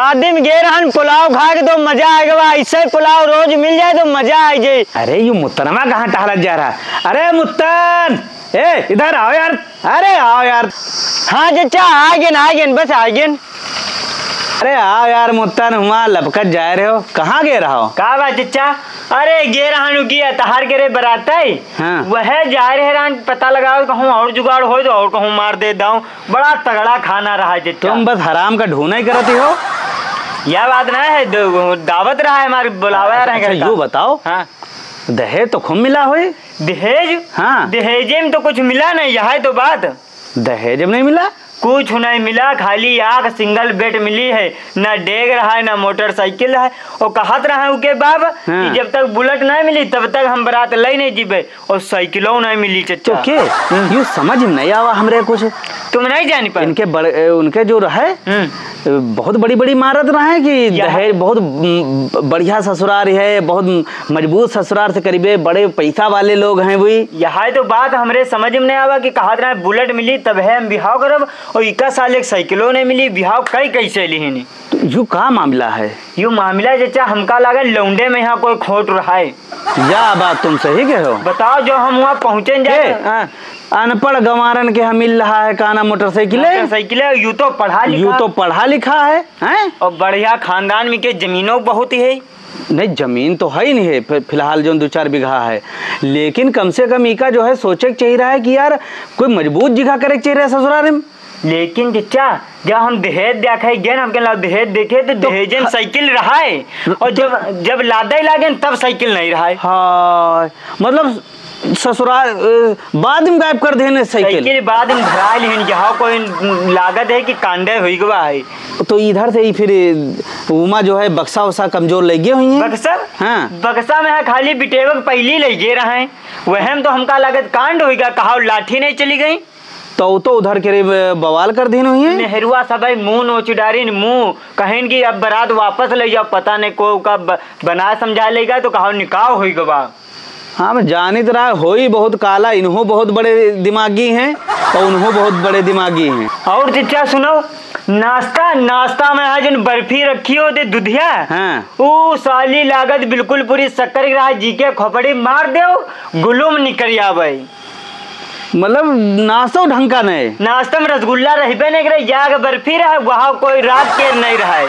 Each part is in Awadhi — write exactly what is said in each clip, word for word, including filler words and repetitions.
शादी में गे रहन, पुलाव खा के तो मजा आ गवा। ऐसे ही पुलाव रोज मिल जाए तो मजा आ जाए। अरे, यू मुत्तनवा कहाँ टहलत जा रहा? अरे मुत्तन, ए, इधर आओ यार। अरे आओ यार। हाँ चचा, आ गेन, आ गेन, बस आ गेन। अरे आओ यार मुत्तन, हुआ लपकत जाए रहे हो, कहाँ गे रहो? का बा चचा? अरे गे रहन कि तहार के रे बरात है। हाँ। वह जाए रहे रहन, पता लगाओ कहूँ और जुगाड़ होई तो और कहूँ मार दे दाऊँ। बड़ा तगड़ा खाना रहा है चचा। तुम बस हराम का ढूंढा ही करती हो। यह बात ना है, द-, दावत रहा है हमारे, बुलावा रहे अच्छा, घर का। यू बताओ। हाँ। दहेज तो खूब मिला होई। दहेज? हाँ। दहेजे में तो कुछ मिला नहीं, यह है तो बात। दहेज में नहीं मिला? कुछ नहीं मिला, खाली आग सिंगल बेड मिली है, ना डेग रहा है, ना मोटरसाइकिल है। और कहत रहा है उके बाप हाँ। कि जब तक बुलेट नहीं मिली तब तक हम बरात लई नहीं जीबे। और साइकिलो नहीं मिली चचा। तो के? यू समझ में नहीं आवा हमरे कुछ। तुम नहीं जानी पर इनके बड़े, ए, उनके जो रहे, हम्म। ए, बहुत बड़ी-बड़ी इमारत रहे कि यहाँ दहेज बहुत, उम, बढ़िया ससुरार है, बहुत मजबूत ससुरार से करीबे, बड़े पैसा वाले लोग हैं वही। यहाँ तो बात हमरे समझ में नहीं आवा कि कहत रहे बुलेट मिली तब है हम बिहाव करब, और इक्का साल एक साइकिलो नहीं मिली, बिहाव कई कैसे लिहिनी? तो यू का मामला है? यू मामला चचा हमका लागल लौंडे में यहाँ कोई खोट रहा है। या बात तुम सही कहे हो। बताओ, जो हम वहाँ पहुँचे जाए, के? हाँ। अनपढ़ गंवारन के यहाँ मिल रहा है, का नाम, मोटरसाइकिल है? मोटरसाइकिल है, यू तो पढ़ा लिखा। यू तो पढ़ा लिखा है, हैं? और बढ़िया खानदान में के जमीनों बहुत ही है। नहीं, जमीन तो है ही नहीं है, फि-, फिलहाल जो दो चार बीघा है, लेकिन कम से कम इका जो है सोचे के चाहिए रहा है कि यार कोई मजबूत जगह करे के चाहिए रहा है ससुराल में। लेकिन चचा, जब हम दहेज देखे गए ना, हमके ला दहेज देखे तो तो दहेजन ख- साइकिल रहा है, और जब, जब लादे लागे तब साइकिल नहीं रहा है। हाँ, मतलब ससुराल, अ, बाद में गायब कर देने साइकिल। साइकिल बाद में धरा लिहन, यहाँ कोई लागत है कि कांडे हुई गवा है। तो इधर से ही फिर उमा जो है बक्सा वक्सा कमजोर लग गए हुई हैं। बक्सा? हाँ। बक्सा में है खाली बिटेवक पहली ले गए रहे हैं, वह में तो हमका लागत कांड हुई गया, कहा लाठी नहीं चली गई। तो, तो उधर के रे ब-, बवाल कर दीन हुई है। नेहरुआ सब है, मुंह नोच डारिन, मुंह कहिन कि अब बरात वापस ले जाओ, पता नहीं को का ब-, बना समझा लेगा, तो कहा निकाह होई गवा। हाँ, मैं जानित रहा, होई बहुत काला, इन्हों बहुत बड़े दिमागी हैं और उन्हों बहुत बड़े दिमागी हैं। और चचा सुनो, नाश्ता, नाश्ता में आज उन बर्फी रखी हो दे दुधिया, हाँ। ऊ साली लागत बिल्कुल पूरी शक्कर की रहा, जी के खोपड़ी मार दे, गुलूम निकल आवे। मतलब नाश्तो ढंग का नहीं। नाश्ता में रसगुल्ला रहबे नहीं करे, जाग बर्फी रहे, वहाँ कोई रात के नहीं रहे।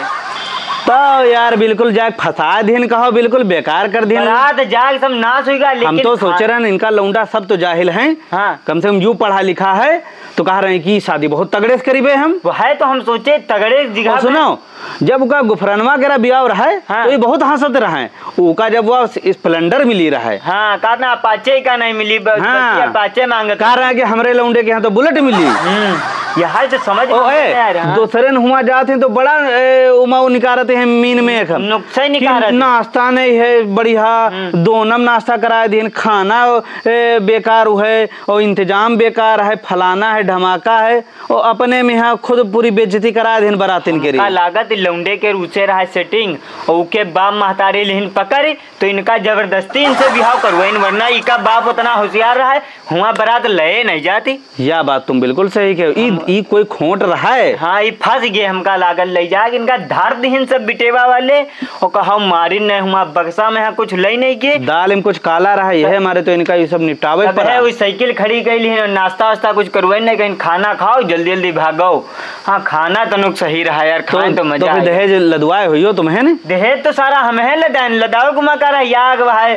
तो यार बिल्कुल जाग फंसा दिन कहो, बिल्कुल बेकार कर दिन। रात जाग सब नाश हुई गया, हम लेकिन तो सोचे खा- रहन इनका लौंडा सब तो जाहिल हैं। हाँ। कम से कम यू पढ़ा लिखा है तो कह रहे हैं कि शादी बहुत तगड़े से करीबे हम। वो है तो हम सोचे तगड़े जगह और पे। सुनो, जब उका गुफरनवा के बियाह रहे, हाँ। तो ये बहुत हंसत रहे। उका जब वो स्प्लेंडर मिली रहे। हाँ, कहा ना अपाचे का नहीं मिली, ब-, हाँ। बच्ची अपाचे मांगत कह रहे हैं कि हमरे लौंडे के यहाँ तो बुलेट मिली। हम्म, यह है जो समझ ओ, में ए, नहीं आ रहा। दूसरे न हुआ जाते हैं तो बड़ा, ए, उमा वो निकारते हैं मीन में एक हम। नुक्सा ही कि निकारत हैं। नाश्ता नहीं है बढ़िया, हम्म। दोनम नाश्ता कराए दिन, खाना, ए, बेकार है, और इंतजाम बेकार है, फलाना है, धमाका है। ओ, अपने में यहाँ खुद पूरी बेइज्जती करा देन बरातिन के हमका रे। लागत लौंडे के रूसे रहा सेटिंग, और उके बाप महतारी लेहिन पकड़, तो इनका जबरदस्ती इनसे बिहाव करवाइन, वरना इका बाप उतना होशियार रहा है, हुआ बरात लए नहीं जाती। या बात तुम बिल्कुल सही कहे। ई, हम ई कोई खोट रहा है। हाँ, ई फंस गए, हमका लागल ले जाके इनका धर दिहिन सब बिटेवा वाले, और कहा मारिन नहीं हुआ बक्सा में है कुछ ले नहीं के। दाल में कुछ काला रहा, यह हमारे तो इनका ये सब निपटावे तब पड़ा। है, वही साइकिल खड़ी कैली है, नाश्ता वास्ता कुछ करवाइन नहीं, कहीं खाना खाओ, जल्दी जल्दी भागो। हाँ, खाना तनुक सही रहा यार, खाए तो, तो मजा तो फिर आ गया। दहेज लदवाए हुई हो तुम, है ना? दहेज तो सारा हम है लदान, लदाओ घुमा कर याग भाई,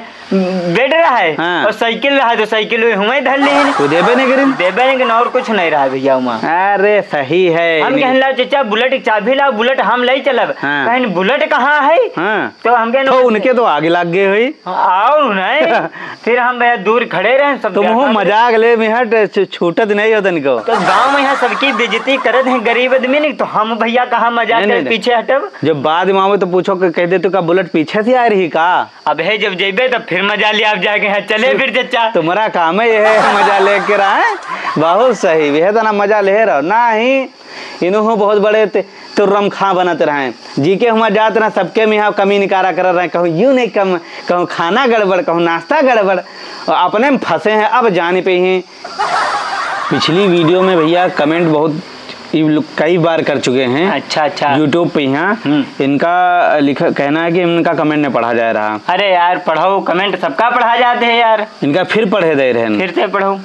बेड रहा है हाँ। और साइकिल रहा है, तो साइकिल हुए हुए धर ली है। तो देबे नहीं करिन? देबे नहीं करिन, और कुछ नहीं रहा भैया वहाँ। अरे सही है। हम कहन ला, "चचा, बुलेट की चाबी लाओ, बुलेट हम ले चलब।" हाँ। कहन, "बुलेट कहाँ है?" हाँ। तो हम कहन, तो उनके तो आगे लग गए हुई। और नहीं, फिर हम भैया दूर खड़े रहे, सब तुम देखा हो रहे। मजाक ले में हट, छु-, छूटत नहीं हो तनिको। तो गाँव में यहाँ सबकी बेइज्जती करत हैं गरीब आदमी नहीं, तो हम भैया कहाँ मजाक नहीं, कर नहीं, पीछे हटब? जब बाद में आवे तो पूछो कि कह दे तो का बुलेट पीछे से आ रही का? अब है जब जेबे तो फिर मजा ले आप जाके यहाँ चले फिर चचा। तुम्हारा काम है ये है मजा लेके रहा है। बहुत सही, यह तो ना मजा ले रहो ना ही। इन्हों बहुत बड़े ते-, तुर्रम खां बनत रहे। जी के हुआ जात रहे, सबके में यहाँ कमी निकारा कर रहे। कहूँ यूँ नहीं कम, कहूँ खाना गड़बड़, कहूँ नाश्ता गड़बड़। और अपने में फंसे हैं, अब जान पे ही। पिछली वीडियो में भैया कमेंट बहुत ये लोग कई बार कर चुके हैं। अच्छा, अच्छा। YouTube पे यहाँ। हम्म। इनका लिखा, कहना है कि इनका comment नहीं पढ़ा जा रहा। अरे यार, पढ़ो, comment सबका पढ़ा जाते हैं यार। इनका फिर पढ़े दे रहे हैं। फिर से पढ़ो।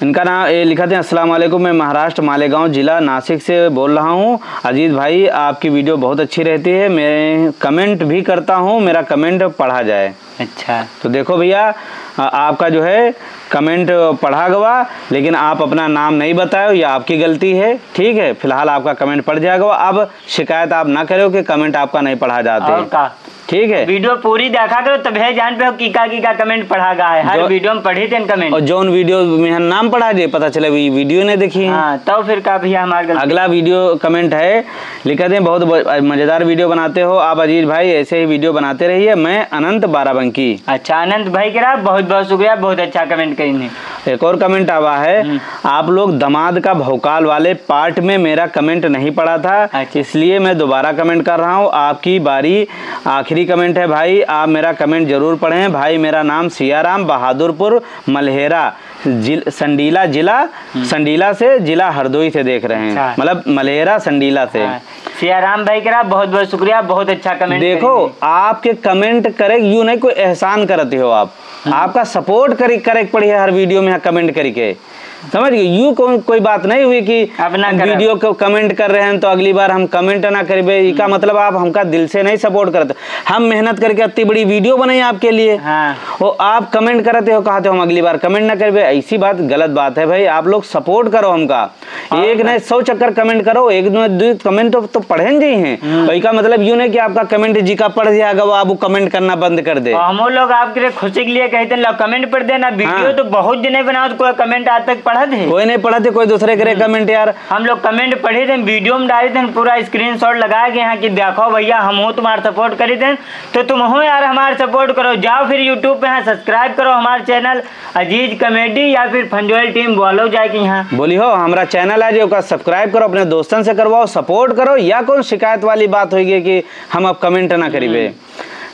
इनका नाम, ये लिखा थे, "अस्सलाम वालेकुम, मैं महाराष्ट्र मालेगांव जिला नासिक से बोल रहा हूँ। अजीत भाई, आपकी video बहुत अच्छी रहती है, मैं comment भी करता हूँ, मेरा comment पढ़ा जाए।" अच्छा। तो देखो भैया, आ-, आपका जो है comment पढ़ा गवा, लेकिन आप अपना नाम नहीं बताए हो, ये आपकी गलती है, ठीक है। फिलहाल आपका comment पढ़ जाएगा। अब शिकायत आप ना करो कि comment आपका नहीं पढ़ा जाते। और का? ठीक है। Video पूरी देखा करो, तब है जान पे हो कि का, कि का comment पढ़ा गया है। हर जो video में पढ़ी थे comment। और जौन video में हम नाम पढ़ा दे, पता चले वी video नहीं देखी है। हाँ, तो फिर का भैया हमार गलती? अगला video comment है, लिखा थे, "बहुत ब-, मजेदार video बनाते हो आप अजीज भाई, ऐसे ही video बनाते रहिए। मैं अनंत बाराबंकी।" अच्छा, अनंत भाई के रहा, बहुत बहुत शुक्रिया, बहुत अच्छा comment करीने। एक और comment आवा है, हम्म। "आप लोग दमाद का भौकाल वाले part में मेरा comment नहीं पढ़ा था, अच्छा। इसलिए मैं दोबारा comment कर रहा हूँ। आपकी बारी।" आखिरी comment है भाई, आप मेरा comment जरूर पढ़ें। भाई, मेरा नाम सियाराम, बहादुरपुर मलहेरा, जिल-, संडीला जिला, हम्म। संडीला से, जिला हरदोई से देख रहे हैं। अच्छा। मतलब मलहेरा संडीला से। हाँ। सियाराम भाई के रहा, बहुत बहुत शुक्रिया, बहुत अच्छा comment देखो, करेंगे। आपके comment करे, यूं नहीं कोई एहसान करते हो आप। हम्म। आपका support करे, करे के पड़ी है हर video में यहाँ comment करके। समझ गए? यूं को-, कोई बात नहीं हुई कि अपना हम करब। Video को comment कर रहे हैं तो अगली बार हम comment ना करबे। इका हम्म। मतलब आप हमका दिल से नहीं support करते। हम मेहनत करके इतनी बड़ी video बनाई आपके लिए। हाँ। वो आप comment करते हो, कहते हो हम अगली बार comment ना करबे। ऐसी बात, गलत बात है भाई। आप लोग support करो हमका। और एक का? नहीं सौ चक्कर comment करो, एक दो, दो comment तो, तो पढ़े न जाई हैं। हम्म। और इका मतलब यूं नहीं कि आपका comment जिका पढ़ दिया गवा, वो आप comment करना बंद कर दे। और हम लोग आपके लिए खुशी के लिए कहते हैं, लो comment पढ़ देना। Video हाँ। तो बहुत जने बनाओ, तो कोई comment आज तक पढ़त है? कोई नहीं पढ़त है, कोई दूसरे करे हम्म। Comment यार। हम लोग comment पढ़ी थे, video में डाली थे, पूरा screenshot लगा के यहाँ कि देखो भैया, हम हो तुम्हारा support करी थे, तो तुम हो यार हमारा support करो। जाओ फिर YouTube पे यहाँ subscribe करो हमारा channel अजीज comedy या फिर फंजोल team बोलो जाए कि यहाँ। बोली हो, हमारा channel है जो, ओका subscribe करो, अपने दोस्तन से करवाओ, support करो। या कौन शिकायत वाली बात होगी कि हम अब comment ना करीबे? हम्म।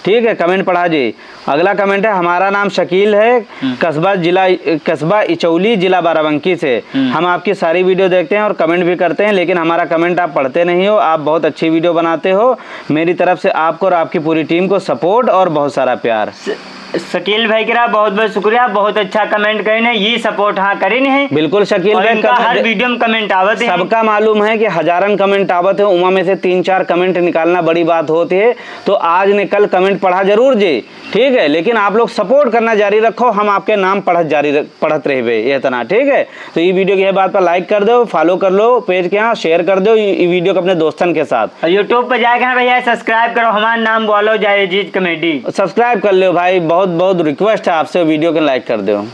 ठीक है, comment पढ़ा जी। अगला comment है, हमारा नाम शकील है, हम्म। कस्बा जिला, कस्बा इचौली, जिला बाराबंकी से। हम्म। हम आपकी सारी video देखते हैं और comment भी करते हैं, लेकिन हमारा comment आप पढ़ते नहीं हो। आप बहुत अच्छी video बनाते हो। मेरी तरफ से आपको और आपकी पूरी team को support और बहुत सारा प्यार। स-, शकील भाई के रहा बहुत बहुत शुक्रिया, बहुत अच्छा comment करीन है, ये support हाँ करीन है। बिल्कुल शकील और भाई, इनका comment हर दे-, video में comment आवत है। सबका मालूम है कि हजारन comment आवत है, उमा में से तीन चार comment निकालना बड़ी बात होती है। तो आज ने कल comment पढ़ा जरूर जे, ठीक है, लेकिन आप लोग support करना जारी रखो, हम आपके नाम पढ़त जारी रख-, पढ़त रहबे, ये इतना, ठीक है। तो ये video की है बात पर like कर दो, follow कर लो page के यहाँ, share कर दो ये, ये video को अपने दोस्तन के साथ। और YouTube पे जाके हाँ भैया subscribe करो, हमारा नाम बोलो जाए अजीज comedy। Subscribe कर लो भाई, बहुत बहुत request है आपसे, video को like कर दो।